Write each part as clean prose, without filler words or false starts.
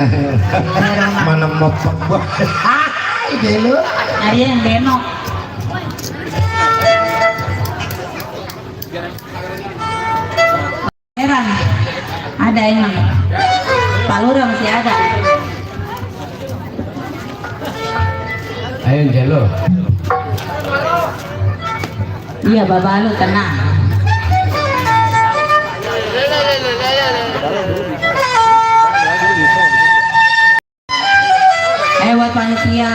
Mana mau buat dulu ada yang denok heran ada emang palura masih ada. ayo jelo Iya bapak lu tenang. Buat panitia.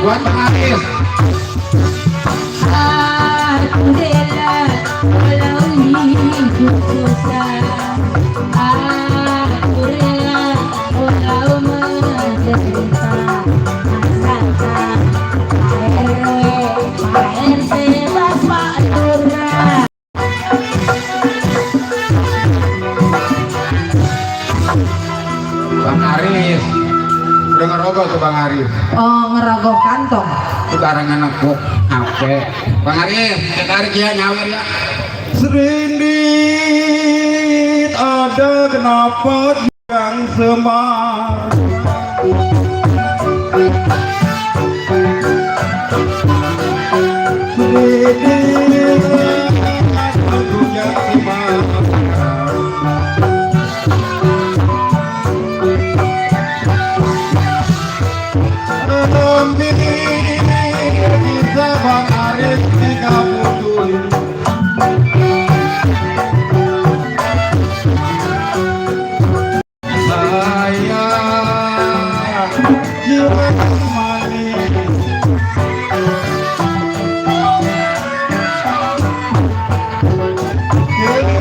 buat Aris. Alhamdulillah walau hidup susah. Alhamdulillah walau menderita. Asalkan RW, RT, Bapak Lurah. Bang Aris udah ngerogoh tuh Bang Aris. Oh, ngerogoh kantong. Itu karangan aku apa Bang Aris tarik ya nyawer ya. Serindit ada kenapa yang semar. Serindit aku yang semar. Bisa Bang Aris tiga putuli. Saya jiwa manis.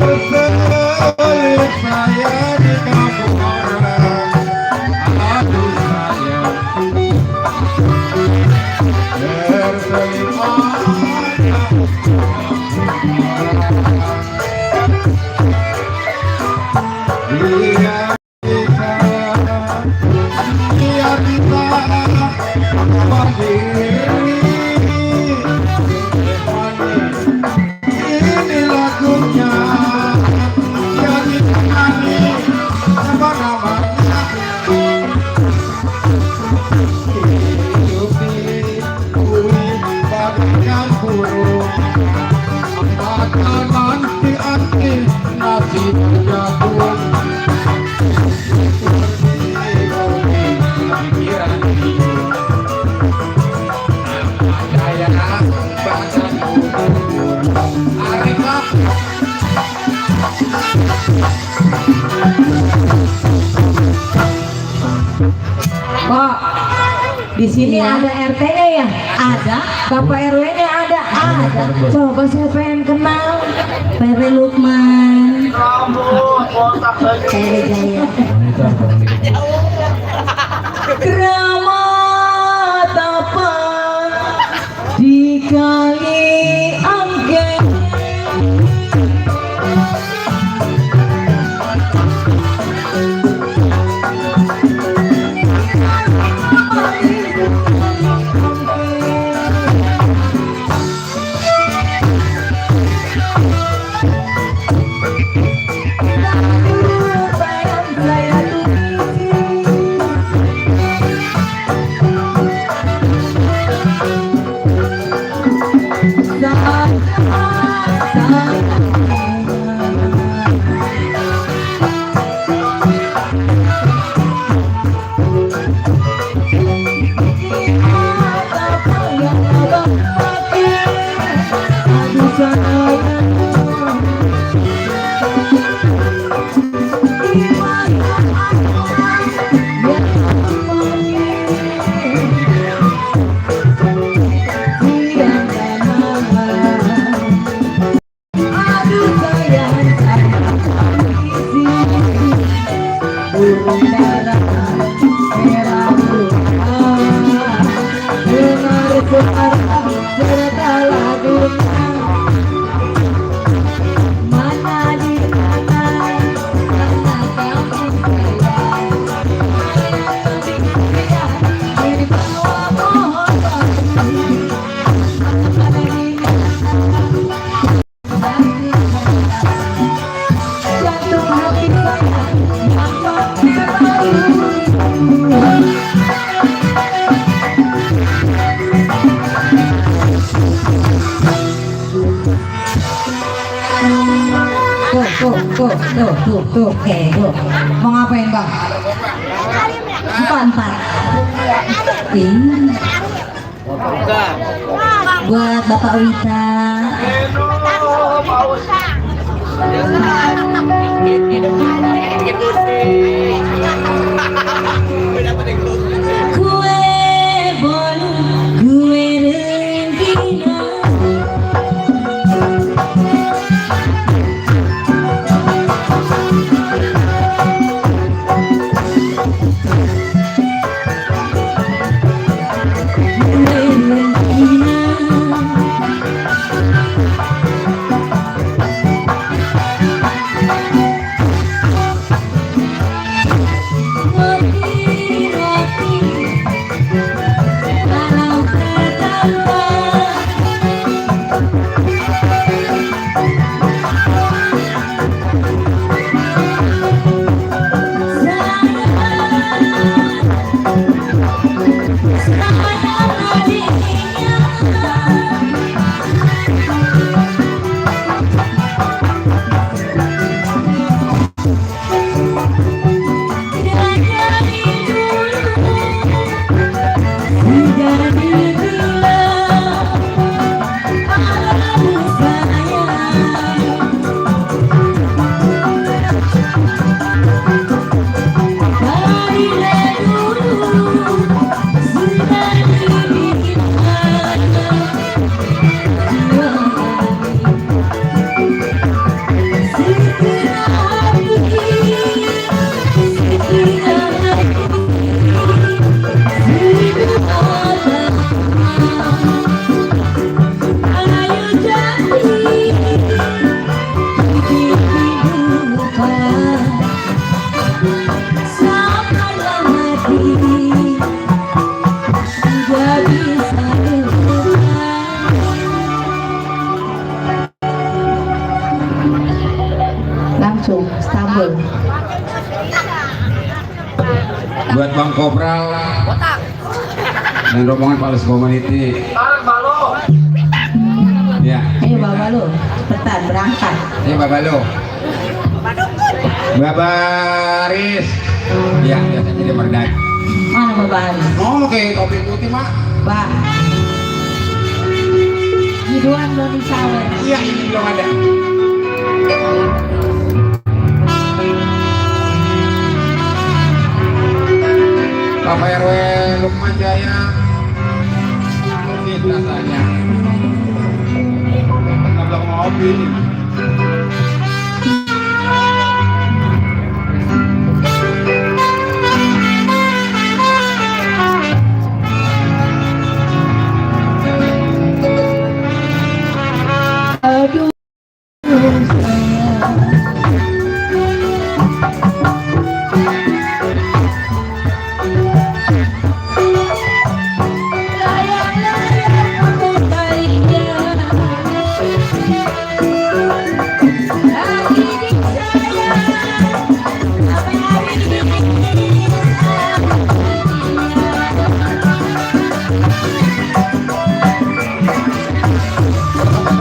Keselik saya di kampung orang. Aduh saya Kok di sini ada RT-nya ya? Ada. Bapak RW-nya ada? Ada. Coba saya pengen kenal. PW Lukman. PW Jaya. Keramat apa di kali angke. Tuh, oke, tuh. Mau ngapain bang? Empat. Ini buat Bapak Wita. Kue bolu, kue rengginang. Langsung Istanbul. Buat Bang Kopral dan rombongan Pales Community. Ya. Ayo Bapak lu, cepetan berangkat. Ayo Bapak lu. Bapak Aris. Ya, biasanya dia merdek. Mana Bapak Aris? Oh, oke, kopi putih, Mak. Pak. Hiduan Doni Sawer. Iya, ini belum ada. Bapak RW Lukman Jaya. Ini rasanya. Kita belum ngopi. Aduh,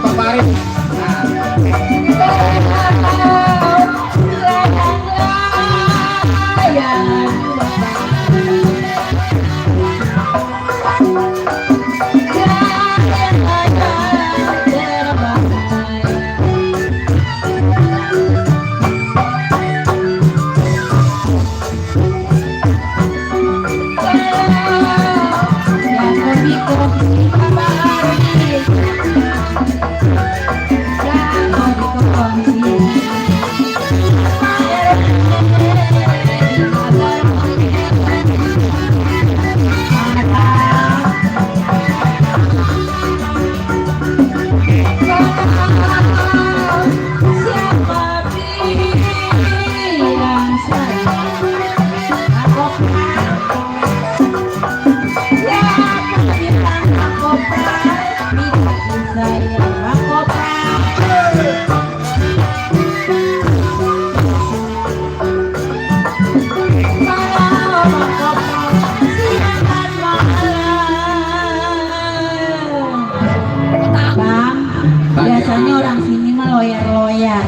Bapak Aris.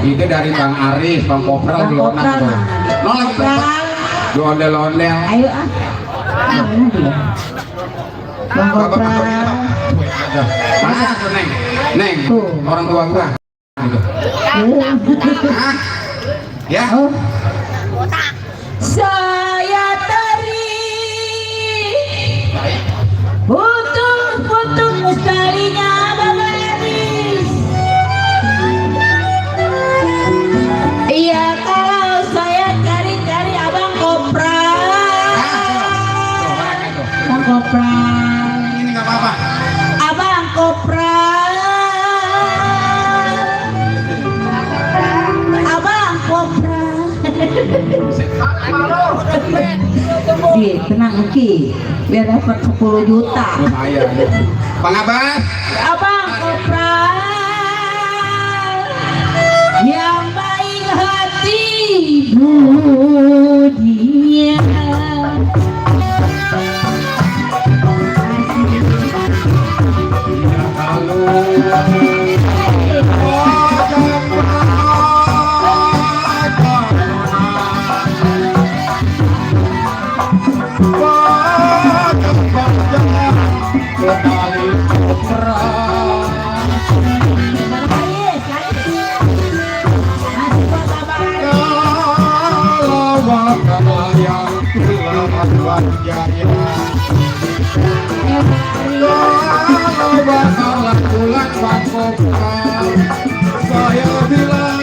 Itu dari Bang Aris, Bang Kopral di Onat tuh. Nolak Kopral. di ondel-ondel. Ayo ah. Mana dia? Bang Kopral. Mana tuh Neng? Neng, Tuh. orang tua gua. Gitu. Hah? Ya? Oh. Saya teri putus talinya baris. Iya kalau saya cari-cari abang Kopral. Abang Kopral. Ini nggak apa-apa. Abang Kopral. Abang Kopral. Ki, tenang Ki, biar dapat 10 juta. Lumayan. Bang Abbas. Abang Kopral yang baik hati dia. Saya bilang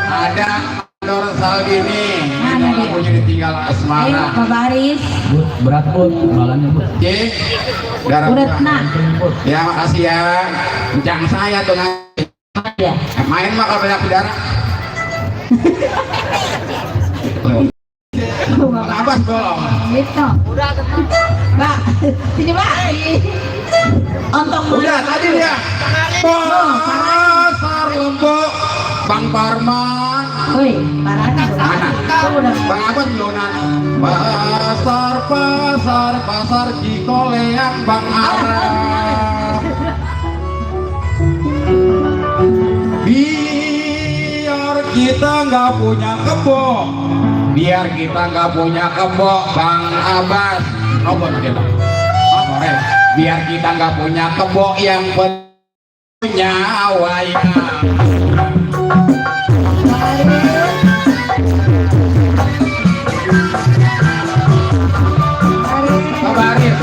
ada Dor Salgini, Mana dia? punya ditinggal Ayo asmara. Pak Baris. Berat pun malamnya bu. Cik, darah Uretna. ya makasih ya. Encang saya tuh Ya. main mah kalau banyak darah. Bang Abbas belum. Gitu. Mbak, sini Mbak. Ontong Udah tadi dia. Pasar Lembok, Bang Parman. Woi, parahnya Mana? udah. Bang Abbas belum. Pasar Cikoleang Bang Ara. Biar kita nggak punya kebo, biar kita nggak punya kebo, Bang Abbas. Apa dia Bang? Apa ya? Biar kita nggak punya kebo yang punya wayang. Kabarin.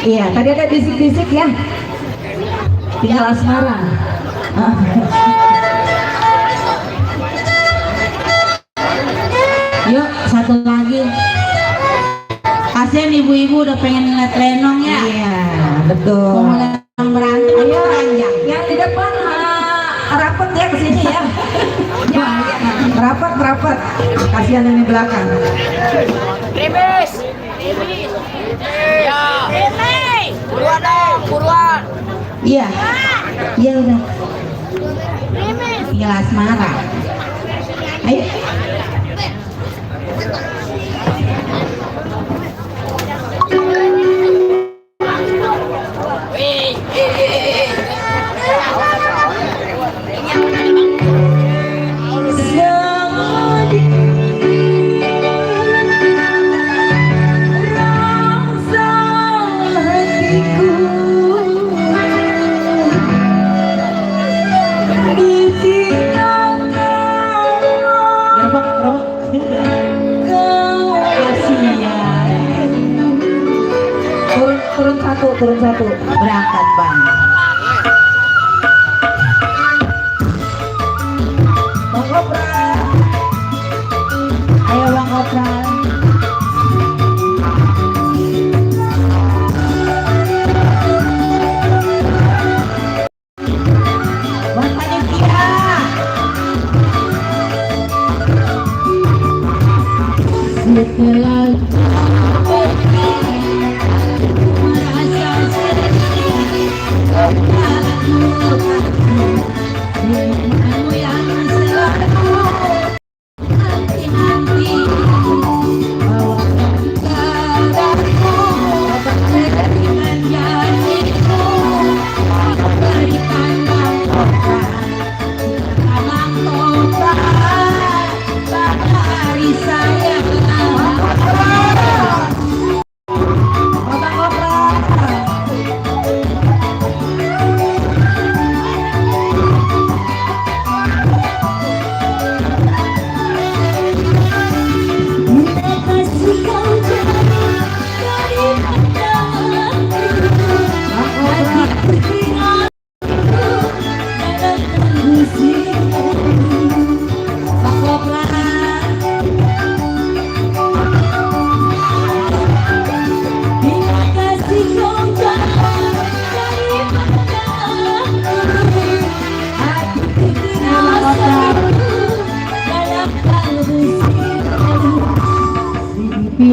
Iya, tadi ada bisik-bisik ya. Tinggal asmara. Yuk, satu lagi. Kasian ibu-ibu udah pengen ngeliat lenong ya. Iya, betul. Mau lenong berantem, ayo ranjang. Yang di depan rapat ya ke sini ya. Ya, rapat. Kasihan yang di belakang. Rimis. Ya. Buruan dong, buruan. Iya, iya udah. Tinggal asmara. Ayo. Turun satu. Berangkat bang. Bang Kopral. Ayo bang Kopral. Bang panitia. Setelah Di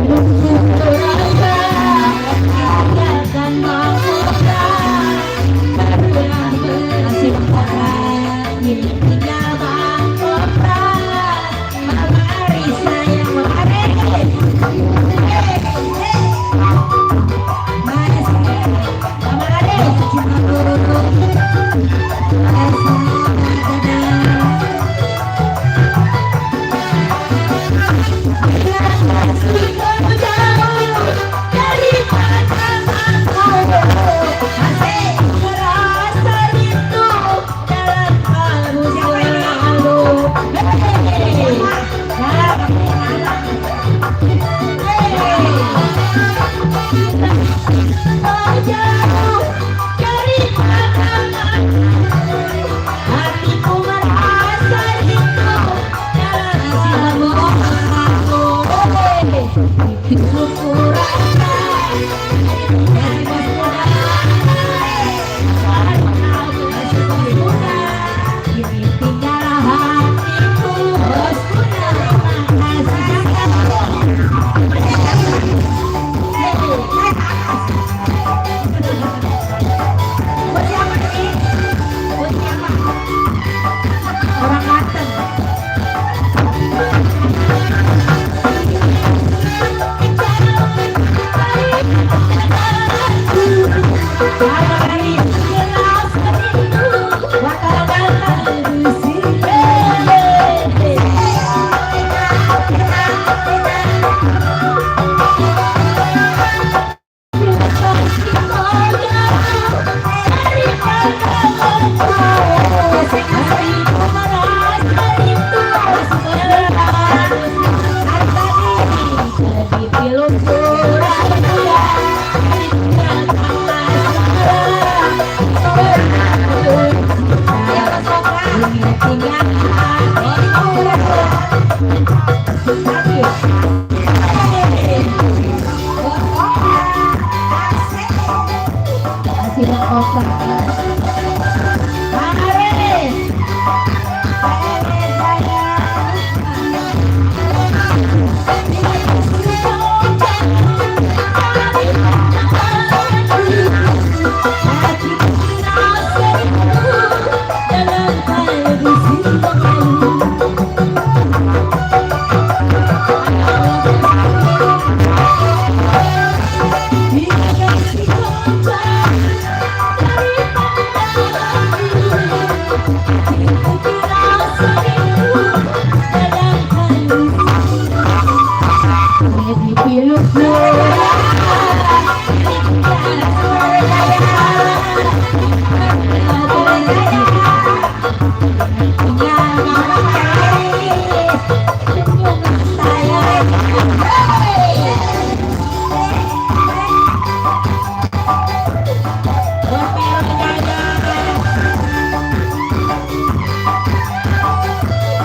sidang otak. Bang Aris.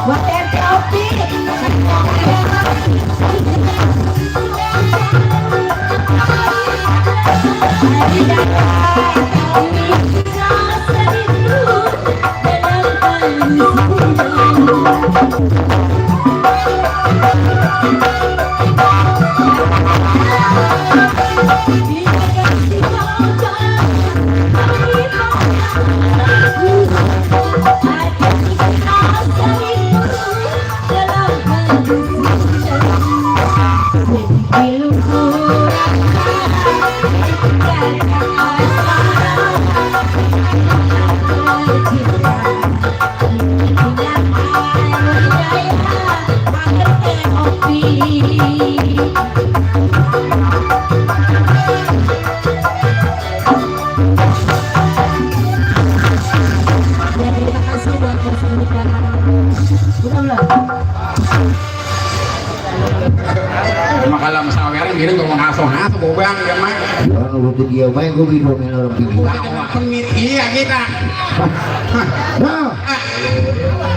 Buat RT Opi. Makalam saweran gini gue mengasuh-asuh bobang ya mah. Jangan udah dia main gue bidomin orang tinggi. Pengit iya kita. Nah,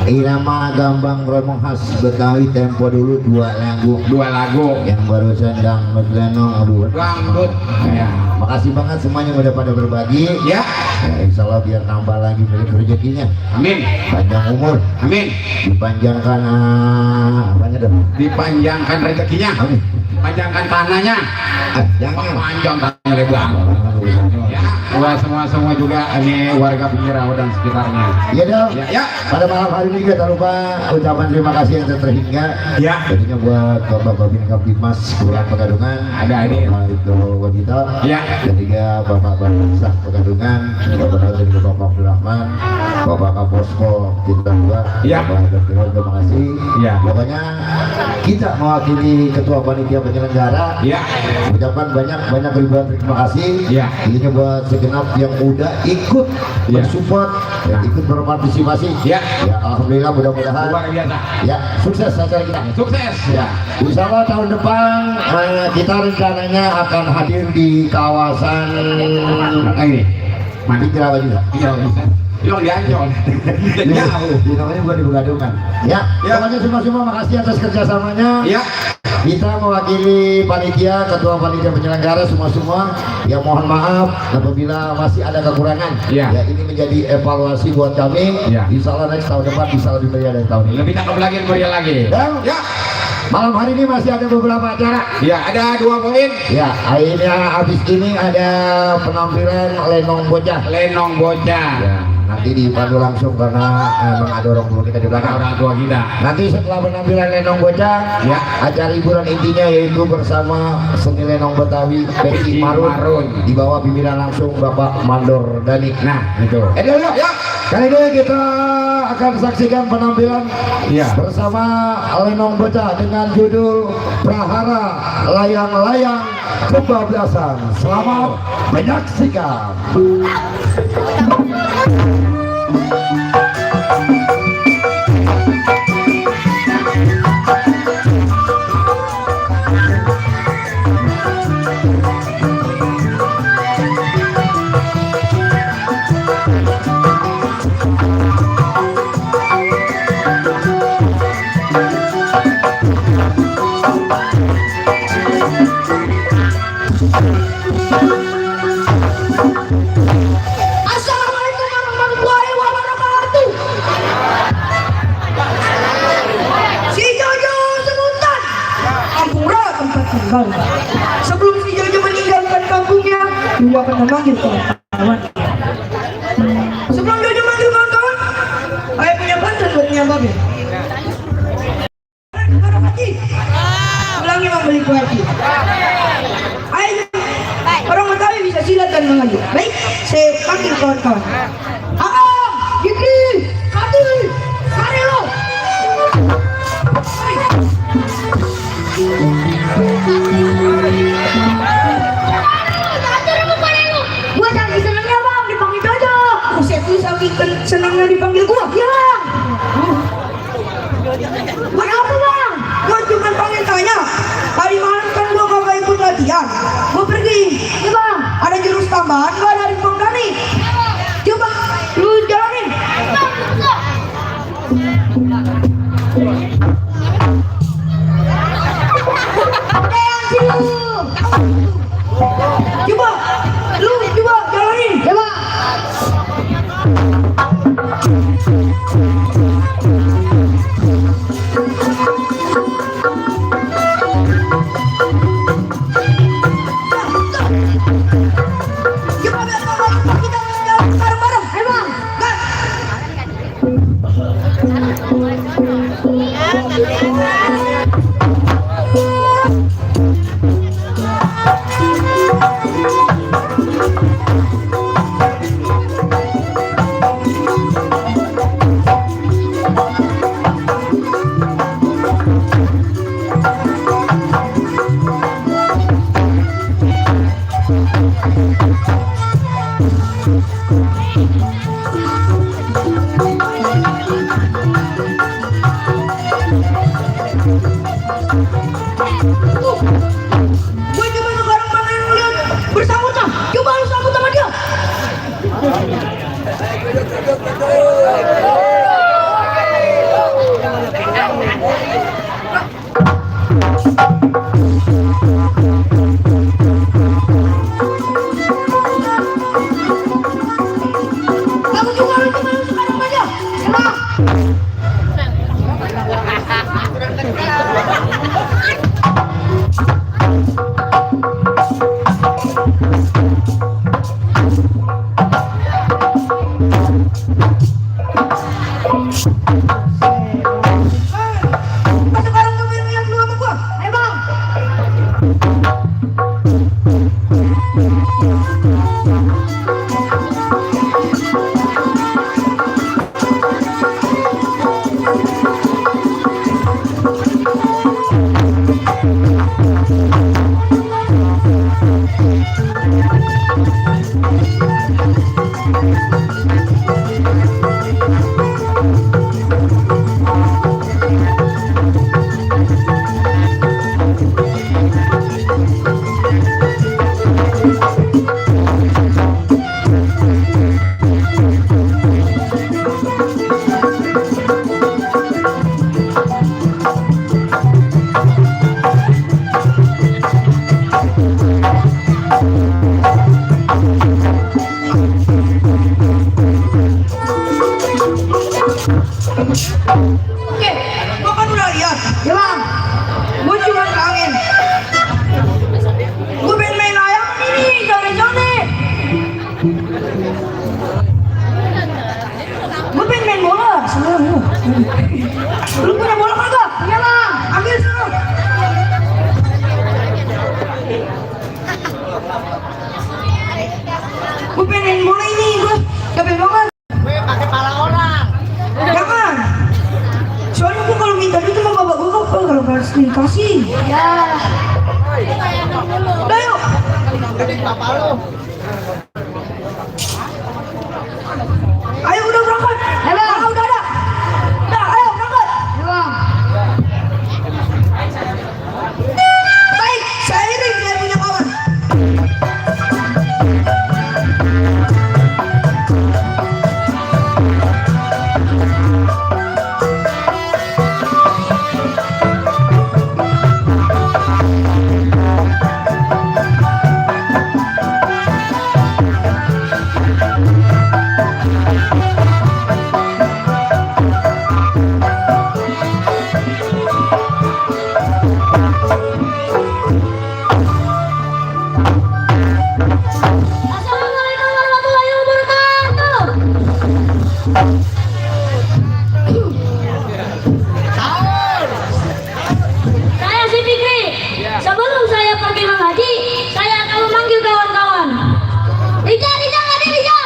irama gambang romong khas Betawi tempo dulu dua lagu yang barusan dangdut lenong aduh. Dangdut. Ya. Makasih banget semuanya udah pada berbagi. Ya. Insya Allah biar nambah lagi milik rezekinya. Amin. Panjang umur. Amin. Dipanjangkan apanya dong? Dipanjangkan rezekinya. Amin. Panjangkan tanahnya. Jangan. Panjang tanahnya lebar. Ya. Buat semua juga ini warga Pinggirau dan sekitarnya. Iya dong. Ya. Pada malam hari ini juga tak lupa ucapan terima kasih yang terhingga. Ya. Tentunya buat Bapak Babin Kaptimas Kelurahan Pegadungan. Ada ini. Bapak itu wanita. Ya. Dan juga Bapak Sah Pegadungan, Bapak Nabi dan Bapak Abdurrahman, Bapak Kaposko Tinta 2. Ya. Bapak dan terima kasih. Ya. Pokoknya kita mewakili Ketua Panitia Penyelenggara. Ya. Ucapan banyak ribuan terima kasih. Ya. Ini buat segenap yang udah ikut Ya. bersupport, dan ikut berpartisipasi. Ya. Ya, alhamdulillah mudah-mudahan. Luar biasa. Ya, sukses acara kita. Sukses. Ya, insya Allah tahun depan kita rencananya akan hadir di kawasan Ini. Mana? Pinggirau juga. Iya, bisa. Yang di Ancol. Jauh. Di namanya bukan di Pegadungan. Ya, Ya. pokoknya semua makasih atas kerjasamanya. Ya. Kita mewakili panitia, ketua panitia penyelenggara semua yang mohon maaf apabila masih ada kekurangan. Ya. Ya, ini menjadi evaluasi buat kami. Ya. Insya Allah next tahun depan bisa lebih meriah dari tahun ini. Lebih cakep lagi, meriah lagi. Dan Ya. malam hari ini masih ada beberapa acara. Ya, ada 2 poin. Ya, akhirnya habis ini ada penampilan lenong bocah. Lenong bocah. Ya, nanti dipandu langsung karena emang ada orang tua kita di belakang. Orang tua kita. Nanti setelah penampilan lenong bocah, Ya. acara hiburan intinya yaitu bersama seni lenong Betawi Peci Marun di bawah pimpinan langsung Bapak Mandor Dani. Nah, itu. Dulu Ya. kali ini kita akan saksikan penampilan Ya. bersama lenong bocah dengan judul Prahara Layang-Layang Kebablasan. Selamat menyaksikan. tanggal. Sebelum si Jojo meninggalkan kampungnya, Jojo akan memanggil kawan-kawan. Sebelum Jojo manggil kawan-kawan, ayah punya bantuan buat nyambabe. Barang haji, ulangi membeli kue haji. Ayo, orang Betawi bisa silat dan mengaji. Baik, saya panggil kawan-kawan. Dikri, Kati, mari lo. Gua lagi senengnya bang dipanggil Jojo. Buset, lu saking senangnya dipanggil gua. Ya. Buat apa bang? Gua cuma pengen tanya. Tadi malam kan gua kagak ikut latihan. Gua pergi. Ya bang. Ada jurus tambahan gua dari Bang Dani. Coba lu jalanin. Coba lu coba jalanin. Ya bang. Coba biar kita jalan bareng-bareng. Ayo bang. Gas. Gue cuma sekarang pengen lihat bersambut lah. Coba lu sambut sama dia. Kamu juga lu cuma lu sekarang aja. Emang. Sekarang kamu yang lihat lu sama gua. Ayo bang. Oke, gua kan udah lihat. Ya bang. Gua cuma kangen. Gua pengen main layangan ini, jone-jone. Gua pengen main bola. Sana lu. Lu punya bola kagak? Ya bang. Ambil sana. Gua pengen main bola ini, gua capek banget. Pakai pala orang. Jangan. Soalnya gua kalau minta duit sama bapak gua kalau harus dikasih. Ya. Udah yuk. Ayo udah berangkat. Ayo, Bang. Udah ada. Udah, ayo berangkat. Ya bang. Baik, saya ini saya punya kawan. Assalamualaikum warahmatullahi wabarakatuh. Saya si Fikri. Sebelum saya pergi mengaji, saya akan memanggil kawan-kawan. Rija, Rija, nggak ada Rija.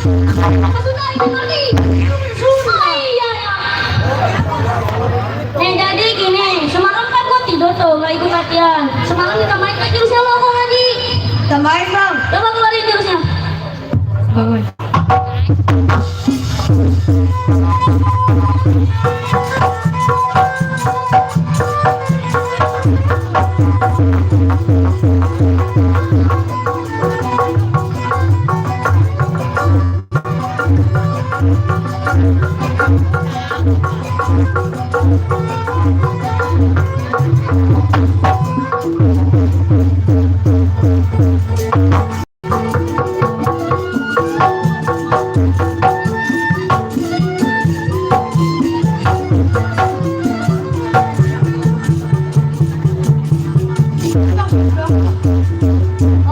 Sudah, itu pergi. Sudah, iya. Nih jadi gini, semalam kan gua tidur tuh, nggak ikut latihan. Semalam kita main ke jurusnya lo mau ngaji. Tambahin bang. Coba keluarin jurusnya. Bangun.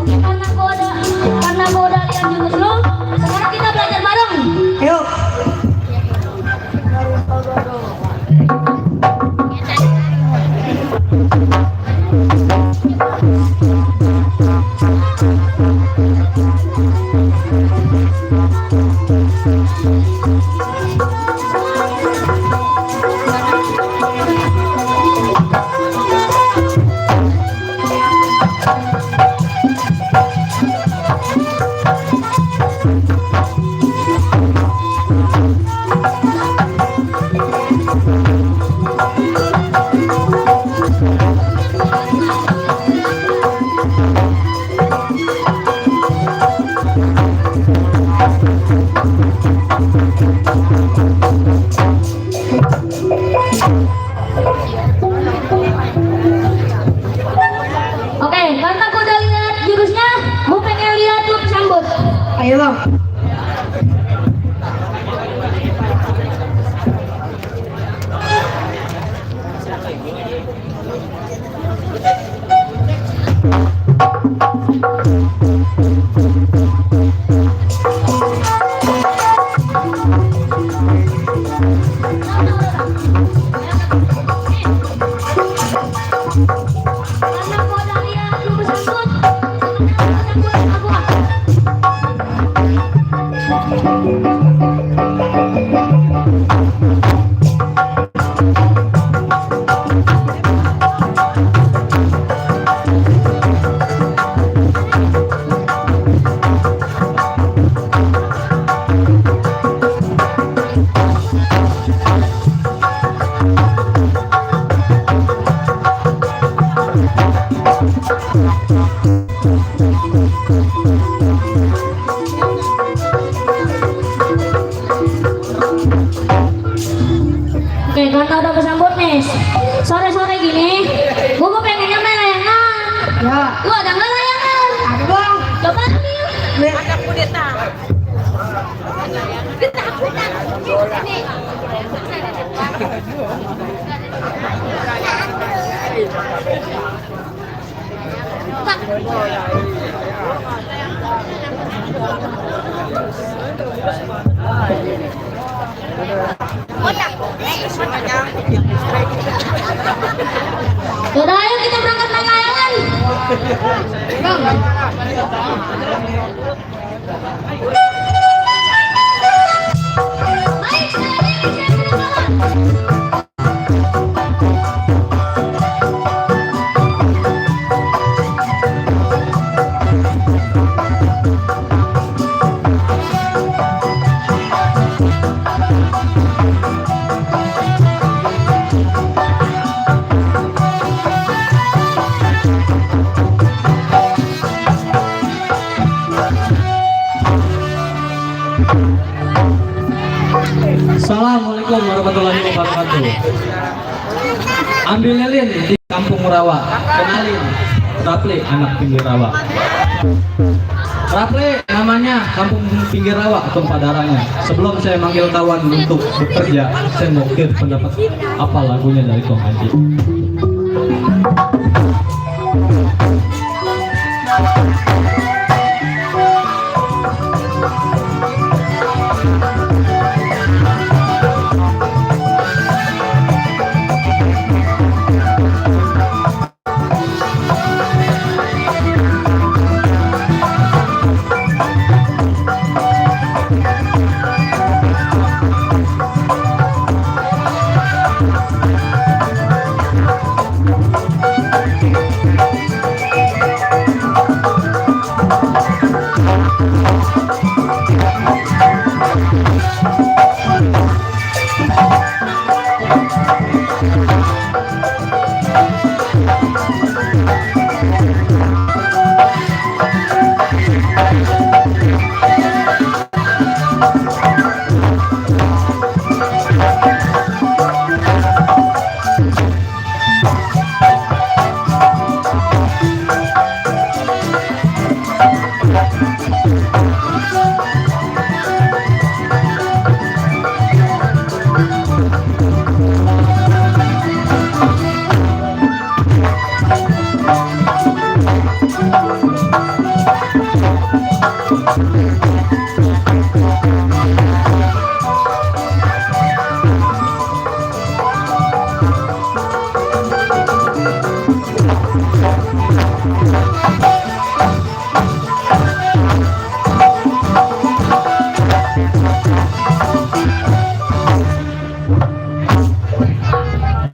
Oke, karena gua udah lihat jurus lu, sekarang kita belajar bareng. Yuk. Oke, karena gua udah lihat jurusnya, gua pengen lihat lu kesambut. Ayo bang. Karena gua udah lihat lu kesambut, sekarang gua Oke, karena udah kesambut nih, sore-sore gini, gua pengennya main layangan. Ya. Lu ada nggak layangan? Ada bang. Coba ambil. Ada kudeta. Yaudah, ayo kita berangkat main layangan. Bang. Baik, Assalamualaikum warahmatullahi wabarakatuh. Ambil lilin di Kampung Rawa. Kenalin, Raple anak pinggir rawa. Raple namanya Kampung Pinggir Rawa tempat darahnya. Sebelum saya manggil kawan untuk bekerja, saya mau pendapat apa lagunya dari Kong Haji.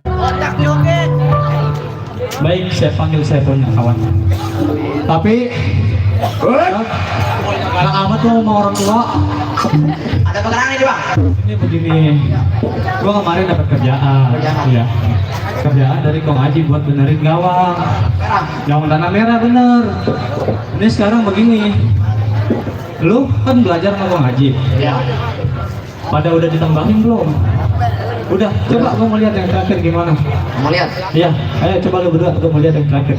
Otak joget. Baik, saya panggil saya punya kawan. Tapi galak amat lo sama orang tua. Ada pegerangan ini bang. Ini begini, gua kemarin dapat kerjaan. Iya. Kerjaan dari Kong Haji buat benerin gawang. Gawang tanah merah bener. Ini sekarang begini. Lu kan belajar sama Kong Haji. Iya. Pada udah ditambahin belum? Udah, coba gua mau lihat yang terakhir gimana. Mau lihat? Iya, ayo coba lu berdua, gua mau lihat yang terakhir.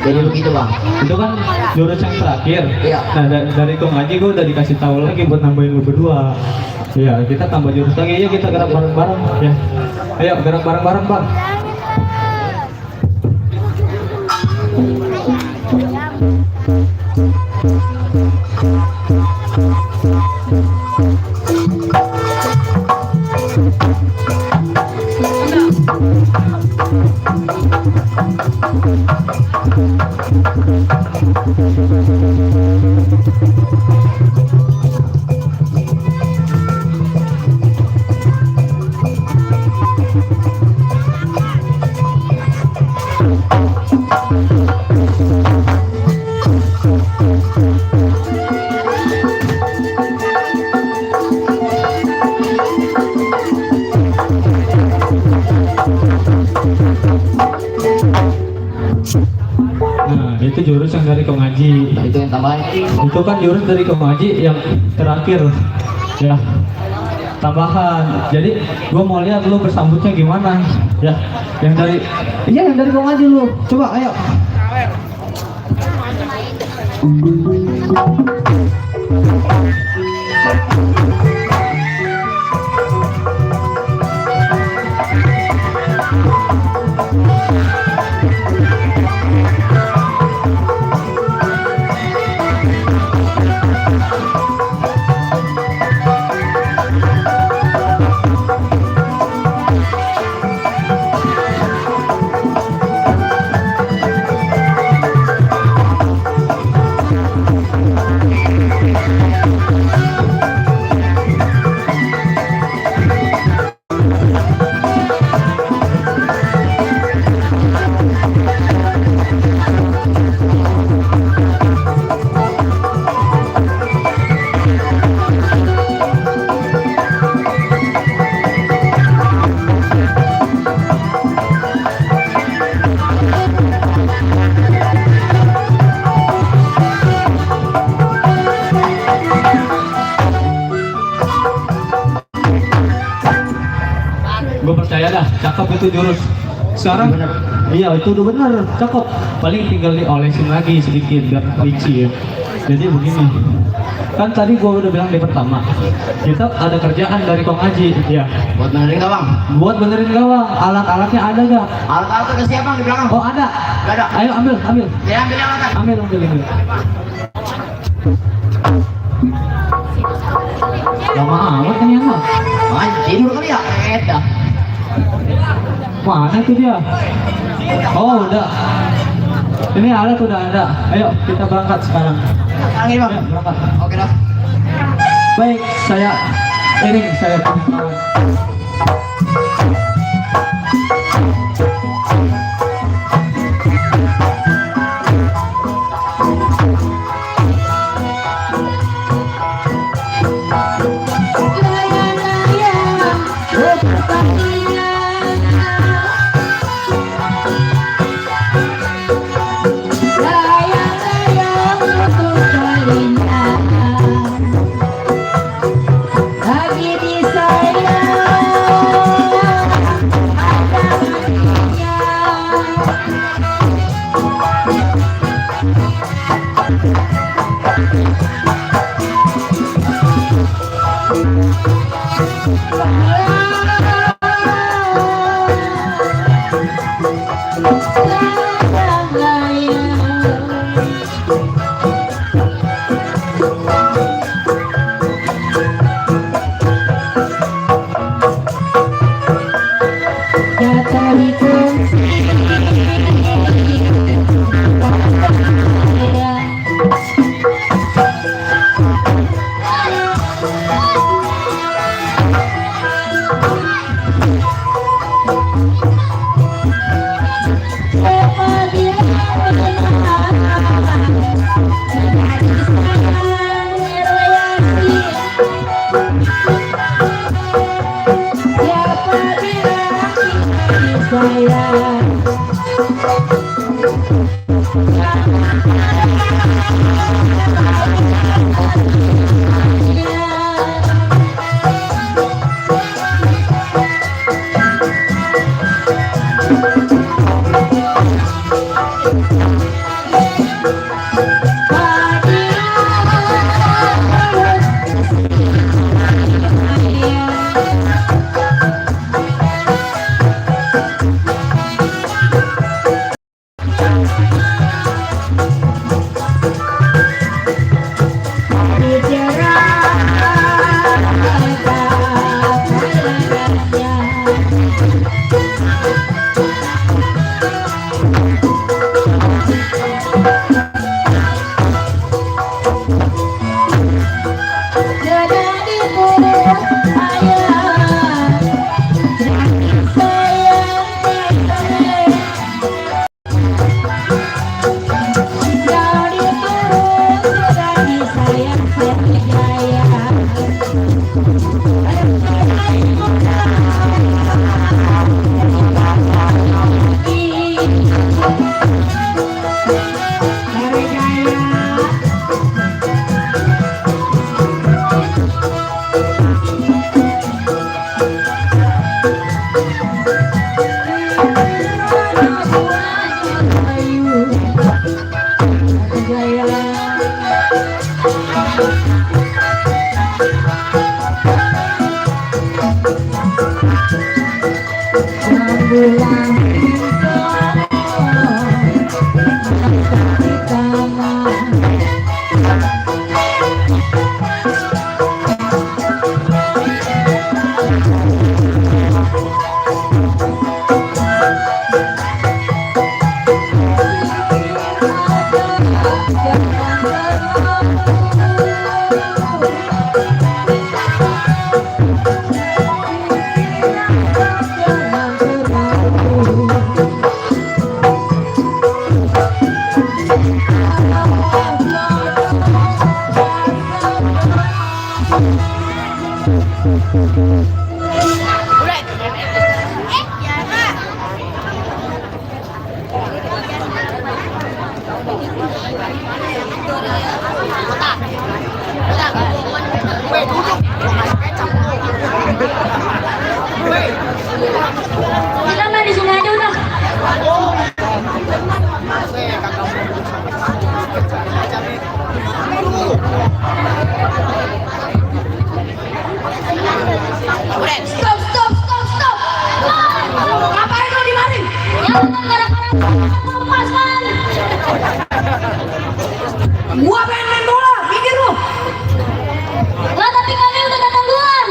Jadi begitu bang. Itu kan jurus yang terakhir. Iya. Nah dari Kong Haji gue udah dikasih tahu lagi buat nambahin lu berdua. Iya, kita tambah jurus lagi. Iya, kita gerak bareng-bareng ya. Ayo gerak bareng-bareng bang. Nah, itu jurus yang dari Kong Haji. Itu yang tambahan. Itu kan jurus dari Kong Haji yang terakhir. Ya. Tambahan. Jadi gua mau lihat lu bersambutnya gimana. Ya. Yang dari yang dari Kong Haji lu. Coba ayo. Gue percaya dah, cakep itu jurus. Sekarang, iya itu udah benar, cakep. Paling tinggal diolesin lagi sedikit biar licin. Jadi begini, kan tadi gue udah bilang di pertama, kita ada kerjaan dari Kong Haji, ya. Buat benerin gak bang? Buat benerin gawang, alat-alatnya ada gak? Alat-alat ke siapa bang di belakang? Oh ada. Gak ada. Ayo ambil. Ya ambil yang alat. Ambil. Lama amat kan ya mah? Tidur kali ya? Dah. Mana itu dia? Oh udah. Ini alat udah ada. Ayo kita berangkat sekarang. Sekarang ini bang. Ayo, berangkat. Oke dah. Baik, saya punya kawan. Lagi disayang Kita main di sini aja udah. Stop, stop, stop, stop. Ngapain lo di mari? Ya udah gara-gara lepas kan. Gua pengen main bola, mikir lu. Lah tapi kami udah datang duluan.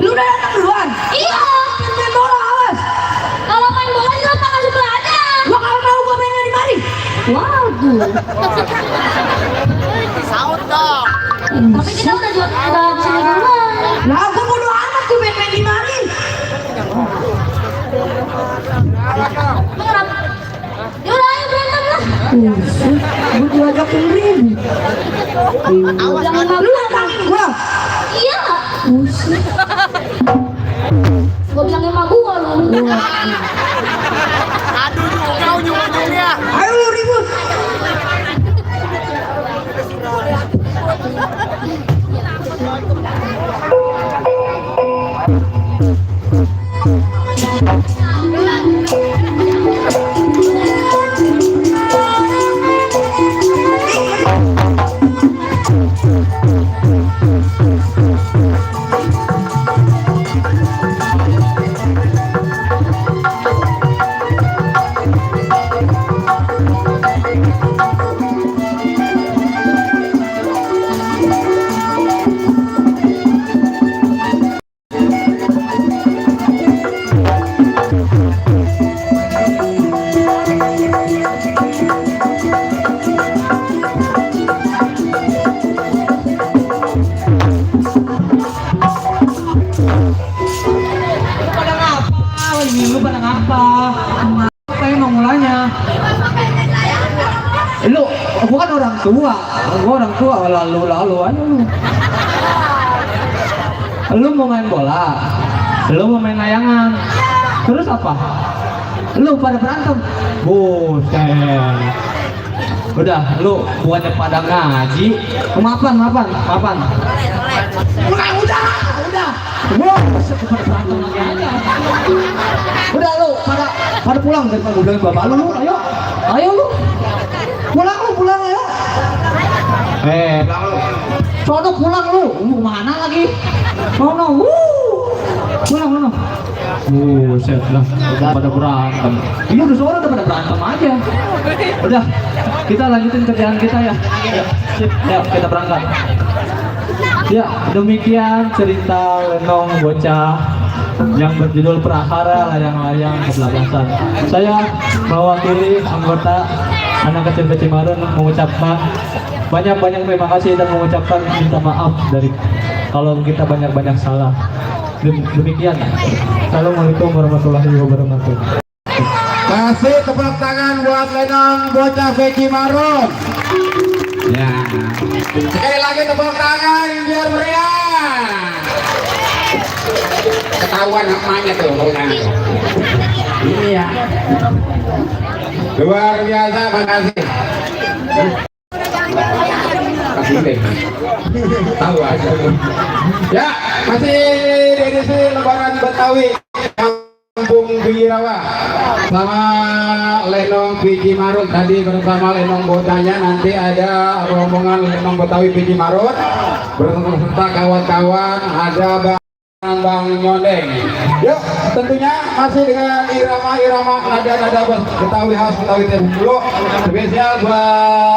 Lu udah datang duluan? Iya. Main bola awas. Kalau main bola di lapangan sebelah aja. Gua kalau mau gua main di mari. Waduh. Saut dong. Tapi kita udah sini duluan. Lah gua bodo amat tuh main di mari. Kenapa? Ya udah ayo berantem lah. Gua diajakin ribu. Lu nantangin gua. Iya. Gua bilangin sama gua lu. Aduh, juga ujung-ujungnya. Ayo lu ribut. ini lu pada ngapa? Apa emang mulanya? Lu, gua kan orang tua, lalu aja lu. Lu mau main bola, lu mau main layangan, terus apa? Lu pada berantem, buset. Udah, lu buatnya pada ngaji, maafan. Udah. Wow, pada berantem lagi aja. Udah lu, pada pulang daripada gue bilang bapak lu, ayo lu. Pulang ayo. Sono pulang lu, mana lagi? Sono, pulang. Buset lah, udah pada berantem. Iya udah sore udah pada berantem aja. Udah, kita lanjutin kerjaan kita ya. Ya, kita berangkat. Ya, demikian cerita Lenong Bocah yang berjudul Prahara Layang-Layang Kebelakangsan. Saya mewakili anggota anak kecil Cimarun mengucapkan banyak terima kasih dan mengucapkan minta maaf dari kalau kita banyak salah. Demikian. Assalamualaikum warahmatullahi wabarakatuh. Kasih tepuk tangan buat Lenong Bocah Cimarun. Ya. Sekali lagi tepuk tangan biar meriah. Ketahuan namanya tuh. Iya. Luar biasa, makasih. Kasih deh. Tahu aja. Ya, masih di edisi Lebaran Betawi Kampung Birawa sama Lenong Cimarun. Tadi bersama Lenong Bocahnya, nanti ada rombongan Lenong Betawi Cimarun beserta kawan-kawan, ada Bang Nyondeng. Yuk, tentunya masih dengan irama-irama nada-nada Betawi khas Betawi Timur. Spesial buat